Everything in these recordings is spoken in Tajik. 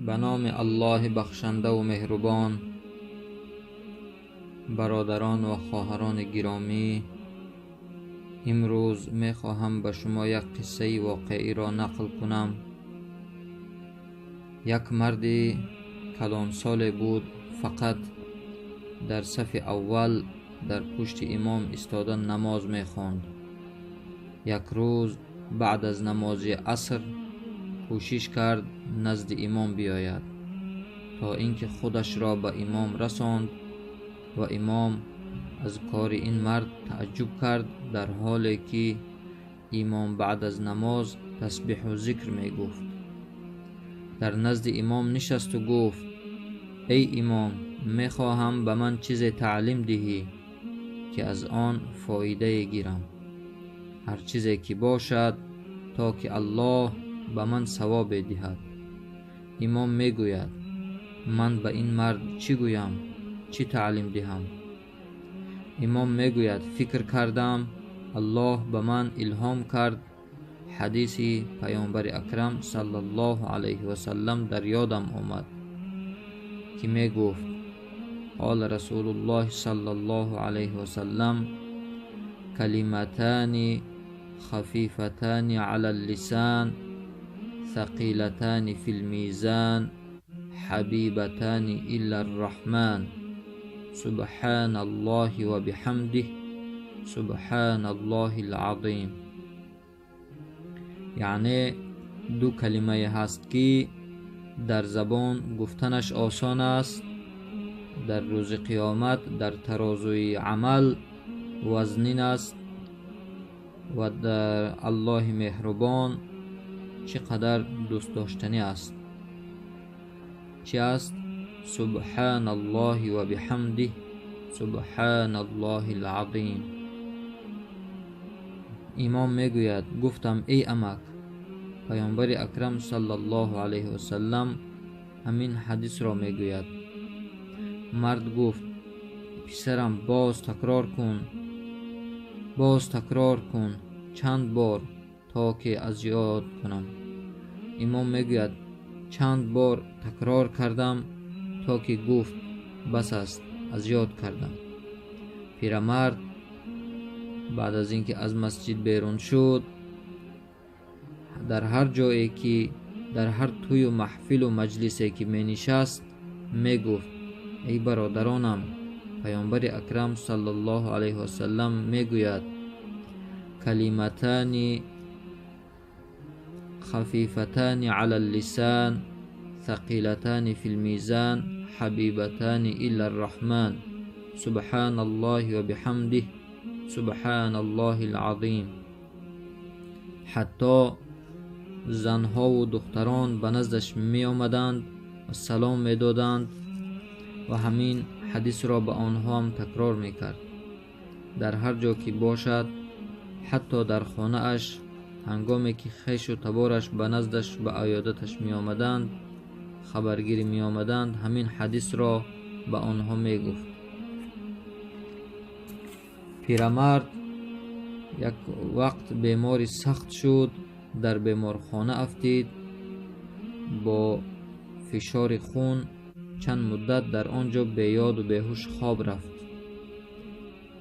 Ба номи Аллоҳи бахшандаву меҳрубон. Бародарон ва хоҳарони гиромӣ, имрӯз мехоҳам ба шумо як қиссаи воқеиро нақл кунам. Як марди калонсоле буд, фақат дар сафи аввал дар пушти имом истода намоз мехонд. Як рӯз баъд аз намози аср кӯшиш кард назди имом биёяд, то ин ки худашро ба имом расонд ва имом аз кори ин мард тааҷҷуб кард, дар ҳоле ки имом баъд аз намоз тасбиҳу зикр мегуфт. Дар назди имом нишасту гуфт: эй имом, мехоҳам ба ман чизе таълим диҳӣ, ки аз он фоидае гирам, ҳар чизе ки бошад, то ки Аллоҳ ба ман савобе диҳад. Имом мегӯяд: ман ба ин мард чӣ гӯям, чӣ таълим диҳам? Имом мегӯяд: фикр кардам, Аллоҳ ба ман илҳом кард, ҳадиси паёмбари акрам саллаллоҳу алайҳи васаллам дар ёдам омад, ки мегуфт: қола расулуллоҳ саллаллоҳу алайҳи васаллам, калиматани хафифатани ала ллисан, ثقيلتان في الميزان، حبيبتان إلى الرحمن، سبحان الله وبحمده، سبحان الله العظيم. یعنی ду калимае ҳаст, ки дар забон гуфтанаш осон аст, дар рӯзи қиёмат дар тарозуи амал вазнин аст ва дар Аллоҳи меҳрубон чӣ қадар дӯстдоштанӣ аст. Чӣ аст? Субҳаналлоҳи ва биҳамдиҳ, субҳаналлоҳи алазим. Имом мегӯяд: гуфтам: эй амак, паёмбари акрам саллаллоҳу алайҳи васаллам ҳамин ҳадисро мегӯяд. Мард гуфт: писарам, боз такрор кун, боз такрор кун, чанд бор, то ки аз ёд кунам. Имом мегӯяд: чанд бор такрор кардам, то ки гуфт: бас аст, аз ёд кардам. Пирамард баъд аз ин ки аз масҷид берун шуд, дар ҳар ҷое ки, дар ҳар тӯю маҳфилу маҷлисе ки менишаст, мегуфт: эй бародаронам, паёмбари акрам саллаллоҳу алайҳи васаллам мегӯяд: калиматани خفيفتان على اللسان، ثقيلتان في الميزان، حبيبتان إلى الرحمن، سبحان الله وبحمده، سبحان الله العظيم. ҳатто занҳову духтарон ба наздаш меомаданд ва салом медоданд ва ҳамин ҳадисро ба онҳо ҳам такрор мекард. Дар ҳар ҷо ки бошад, ҳатто дар хонааш, ҳангоме ки хешу табораш ба наздаш ба аёдаташ меомаданд, хабаргирӣ меомаданд, ҳамин ҳадисро ба онҳо мегуфт. Пирамард як вақт бемори сахт шуд, дар беморхона афтид, бо фишори хун чанд муддат дар он ҷо беёду беҳуш хоб рафт.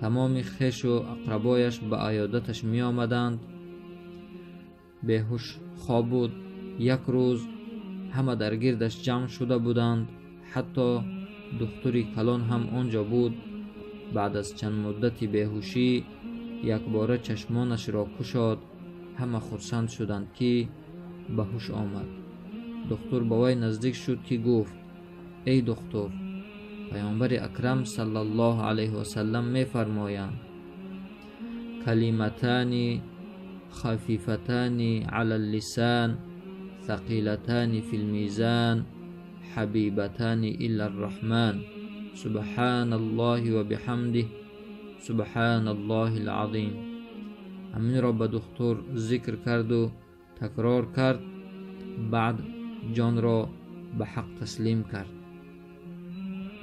Тамоми хешу ақрабояш ба аёдаташ меомаданд, беҳуш хоб буд. Як рӯз ҳама дар гирдаш ҷамъ шуда буданд, ҳатто духтури калон ҳам он ҷо буд. Баъд аз чанд муддати беҳушӣ якбора чашмонашро кушод. Ҳама хурсанд шуданд, ки ба ҳуш омад. Духтур ба вай наздик шуд, ки гуфт: эй духтур, паёмбари акрам саллаллоҳу алайҳи васаллам мефармоянд: калиматани خفيفتان على اللسان، ثقيلتان في الميزان، حبيبتان إلى الرحمن، سبحان الله وبحمده، سبحان الله العظيم. ҳаминро ба духтур зикр карду такрор кард, баъд ҷонро ба ҳақ таслим кард.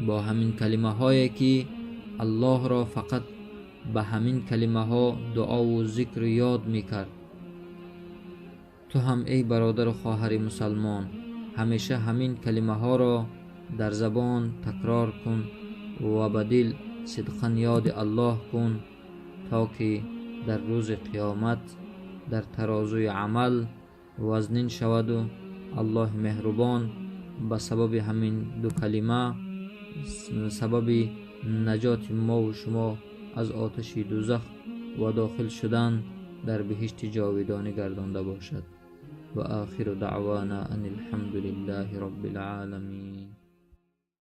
Бо ҳамин калимаҳое ки Аллоҳро фақат ба ҳамин калимаҳо дуову зикру ёд мекард. Ту ҳам, эй бародару хоҳари мусалмон, Ҳамеша ҳамин калимаҳоро дар забон такрор кун ва ба дил сидқан ёди Аллоҳ кун, то ки дар рӯзи қиёмат дар тарозуи амал вазнин шаваду Аллоҳи меҳрубон ба сабаби ҳамин ду калима сабаби наҷоти мову шумо аз оташи дӯзах ва дохил шудан дар биҳишти ҷовидонӣ гардонда бошад. Ва охиру даъвана ан алҳамду лиллаҳи роббил оламин.